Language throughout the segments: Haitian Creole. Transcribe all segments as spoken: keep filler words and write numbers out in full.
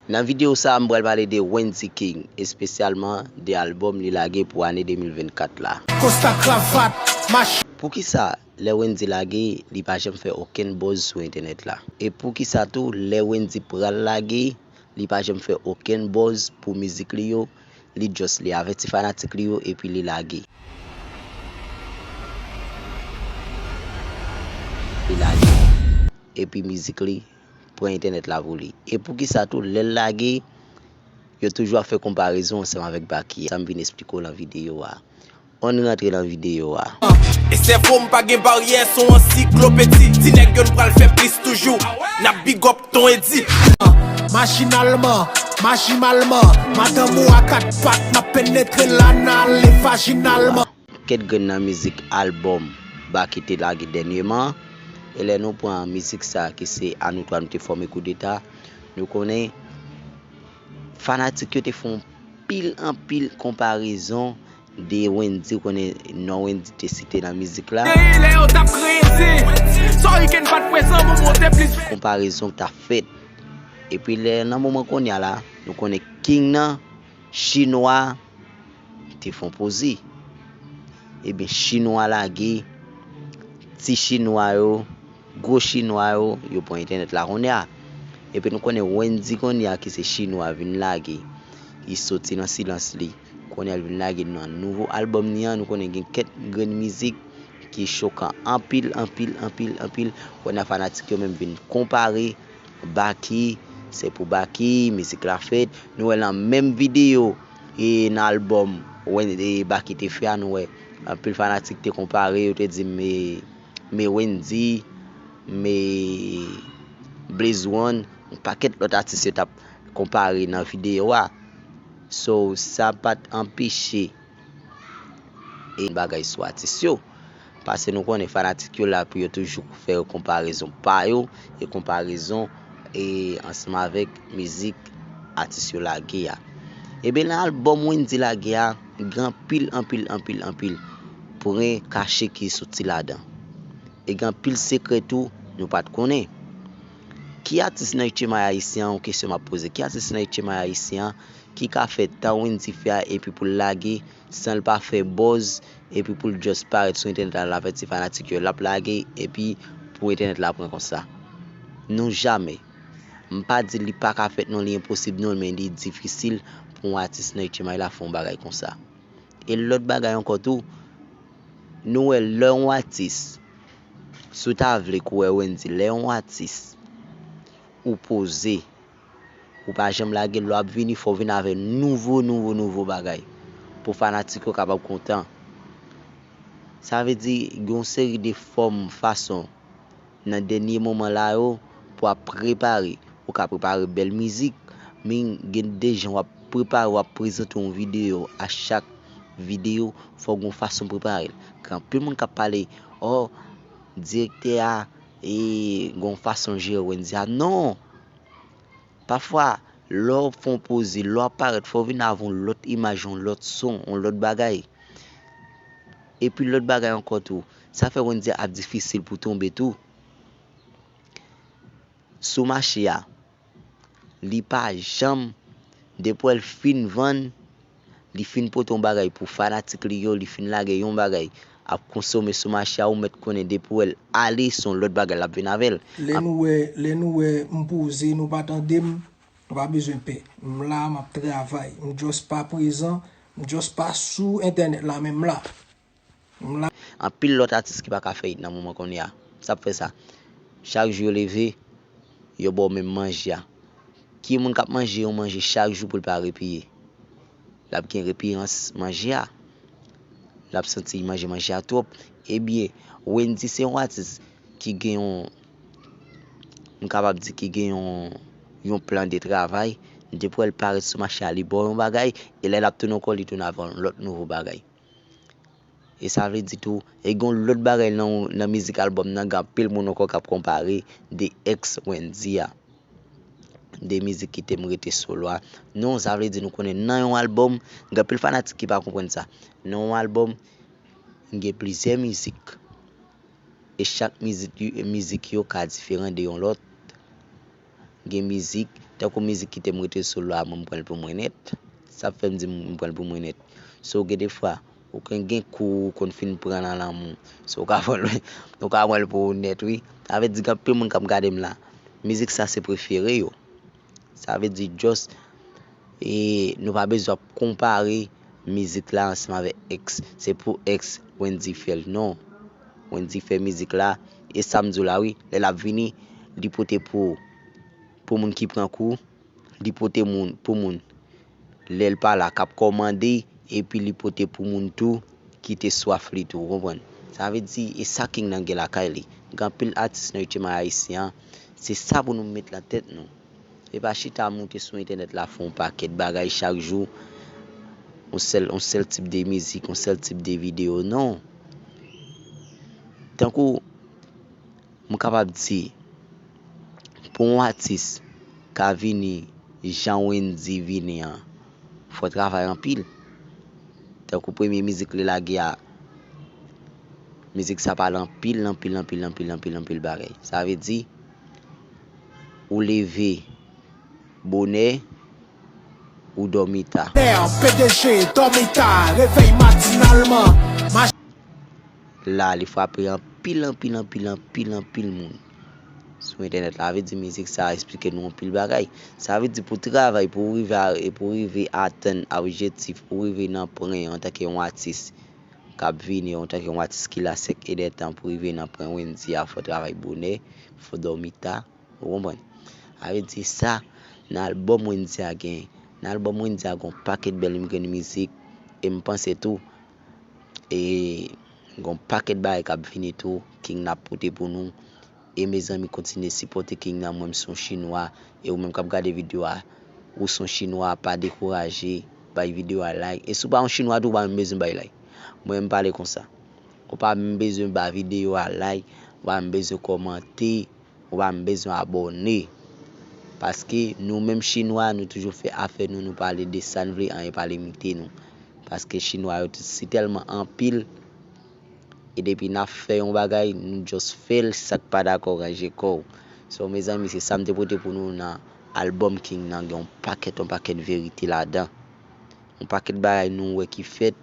Nan videyo sa a, m pral pale de Wendy King, espesyalman de albòm li lage pou ane de mil vennkat la. Kosta kravat, mach. Poukisa lè Wendy lage, li pa janm fè okenn buzz sou entènèt la? E poukisa tou, lè Wendy pral lage, li pa janm fè okenn buzz pou mizik li yo, li just li avèti fanatik li yo epi li lage. Li lage. Epi mizik li pran entènèt la pou li. E poukisa tou, lè l lage, yo toujou ap fè konparezon ansanm avèk Baky? Sa m vin esplike w nan videyo a. Ann rantre nan videyo a. E sèvo m pa gen baryè, se yon ansiklopedi. Ti nèg yo n pral fè plis toujou. N ap big up Ton Eddy. Majinalman, majimalman, madanm ou a kat pat, n ap penetre l anal e vajinalman. Kèk grenn nan mizik albòm Baky te lage dènyèman. E lè nou pran mizik sa ki se A nou twa nou te fòme koudeta, nou konnen fanatik yo te fè anpil, anpil konparezon de Wendy, ou konnen non Wendy te site nan mizik la. Lè yo t ap kreye zen, Soriken pa t prezan, Momo te plis. Konparezon t ap fèt. Epi lè nan moman kounye a la, nou konnen King nan, Chinwa, te fè yon poze. Ebyen, Chinwa lage, ti Chinwa yo, gwo Chinwa yo, yo pran entènèt la kounye a. Epi nou konnen Wendy kounye a ki se Chinwa vin lage. Li soti nan silans li. Kounye a l vin lage nan nouvo albòm li an, nou konnen gen kèk grenn mizik ki chokan anpil, anpil, anpil, anpil. Kounye a fanatik yo menm vin konpare Baky, se pou Baky, mizik la fèt. Nou wè nan menm videyo, e nan albòm Wen-, e Baky te fè a, nou wè anpil fanatik te konpare, yo te di, "Me, me Wendy, me Blaze One," yon pakèt lòt atis yo t ap konpare nan videyo a. So, sa pa t anpeche e bagay sou atis yo. Paske nou konnen fanatik yo la pou yo toujou fè konparezon pa yo e konparezon e ansanm avèk mizik atis yo lage a. Ebyen, nan albòm Wendy lage a, gen anpil, anpil, anpil, anpil pwen kache ki soti ladan. E gen anpil sekrè tou nou pa t konnen. Ki atis nan H M I ayisyen an, yon kesyon m ap poze, ki atis nan H M I ayisyen an ki ka fè tan Wendy fè a epi pou l lage san l pa fè buzz, epi pou l just parèt sou entènèt la, l avèti fanatik yo, l ap lage, epi pou entènèt la pran konsa? Non, jamè. M pa di li pa ka fèt non, li enposib non, men li difisil pou yon atis nan H M I la fè yon bagay konsa. E lòt bagay ankò tou, nou wè lè yon atis, si w ta vle kou wè Wendy, lè yon atis, ou poze, ou pa janm lage, lè w ap vini, fò w vin avè nouvo, nouvo, nouvo bagay pou fanatik yo kapab kontan. Sa vle di, gen yon seri de fòm, fason nan dènye moman la yo pou ap prepare. Ou ka prepare bèl mizik, men gen de jan w ap prepare, w ap prezante yon videyo. A chak videyo, fò w gen yon fason prepare l. Gen anpil moun k ap pale, "Ò, direktè a, e, gen yon fason jere Wendy a." Non! Pafwa, lè w fè yon poze, lè w ap parèt, fò w vin avè yon lòt imaj, yon lòt son, yon lòt bagay. Epi lòt bagay ankò tou, sa fè Wendy ap difisil pou tonbe tou. Sou mache a, li pa janm, depi w wè l fin vann, li fin pote yon bagay pou fanatik li yo, li fin lage yon bagay, ap konsome sou mache a, ou mèt konnen depi w wè l ale, se yon lòt bagay l ap vin avè l. Lè nou wè, lè nou wè m poze, nou pa tande m, nou pa bezwen pè. M la, m ap travay. M just pa prezan, m just pa sou entènèt la, men m la. M la. Anpil lòt atis ki pa ka fè it nan moman kounye a. Sa ap fè sa. Chak jou yo leve, yo ba w menm manje a. Ki moun k ap manje yon manje chak jou pou l pa repiye? L ap gen repiyans manje a. L ap santi l manje manje a twòp. Ebyen, Wendy se yon atis ki gen yon, m kapab di ki gen yon, yon plan de travay. Depi w wè l parèt sou mache a, li ba w yon bagay, e lè l ap tounen ankò, li tounen avè yon lòt nouvo bagay. E sa vle di tou, e gen yon lòt bagay nan, nan mizik albòm nan, gen anpil moun ankò k ap konpare de ex Wendy a. De mizik Kite m rete solo a. Non, sa vle di nou konnen nan yon albòm, gen anpil fanatik ki pa konprann sa. Nan yon albòm, gen plizyè mizik. E chak mizik, mizik yo ka diferan de yon lòt. Gen mizik Tankou mizik Kite m rete solo a, mwen m pran l pou mwen nèt. Sa fè m di m pran l pou mwen nèt. So, gen de fwa, ou konn gen kou ou konn fin pran nan lanmou. So, ou ka pran l, ou ka pran l pou ou nèt, wi. Sa vle di gen anpil moun k ap gade m la. Mizik sa se prefere yo. Sa vle di just, e, nou pa bezwen ap konpare mizik la ansanm avèk X. Se pou X Wendy fè l. Non. Wendy fè mizik la. E sa m di w la, wi. Lè l ap vini, li pote pou, pou moun ki pran kou. Li pote moun, pou moun. Lè l pa la, k ap kòmande, epi li pote pou moun tou ki te swaf li tou, ou konprann? Sa vle di, e sa King nan gen lakay li. Gen anpil atis nan ritm ayisyen an, se sa pou nou met nan tèt nou. E pa chita moute sou entènèt la, fè yon pakèt bagay chak jou, yon sèl, yon sèl tip de mizik, yon sèl tip de videyo, non. Tankou, m kapab di, pou yon atis ka vini jan Wendy vini an, fò travay anpil. Tankou premye mizik li lage a, mizik sa pale anpil, anpil, anpil, anpil, anpil, anpil bagay. Sa vle di, ou leve bonè, ou dòmi ta. P D G, dòmi ta, revèy matinalman. La, li frape anpil, anpil, anpil, anpil, anpil moun sou entènèt la. Vle di mizik sa eksplike nou anpil bagay. Sa vle di pou travay, pou rive a, pou rive atenn objektif, pou rive nan pwen antanke yon atis k ap vini, antanke yon atis ki la syèk e dè tan, pou rive nan pwen Wendy a, fò travay bonè, fò dòmi ta, ou konprann? Sa vle di sa, nan albòm Wendy a gen, nan albòm Wendy a gen yon pakèt bèl grenn mizik, e m panse tou, e gen yon pakèt bagay k ap vini tou, King nan ap pote pou nou. E mezanmi, kontinye sipòte King nan, mwen m se yon chinwa, e ou menm k ap gade videyo a, ou se yon chinwa, pa dekouraje, bay videyo a like. E si w pa yon chinwa tou, ou pa menm bezwen bay like. Mwen menm pale konsa. Ou pa menm bezwen ba videyo a like, ou pa menm bezwen kòmante, ou pa menm bezwen abòne. Paske nou menm chinwa, nou toujou fè afè nou, nou pale de sa n vle, anyen pa limite nou. Paske chinwa yo si tèlman anpil, e depi n ap fè yon bagay, nou just fè l, sa k pa dakò ranje kò w. So, mezanmi, se sa m te pote pou nou nan albòm King nan, gen yon pakèt, yon pakèt verite ladan. Yon pakèt bagay nou wè ki fèt,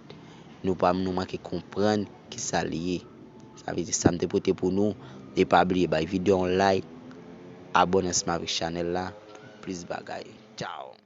nou pa, nou manke konprann kisa l ye. Sa vle di sa m te pote pou nou, e pa bliye bay videyo yon like, abòne ansanm avèk chanèl la pou plis bagay. Tchao.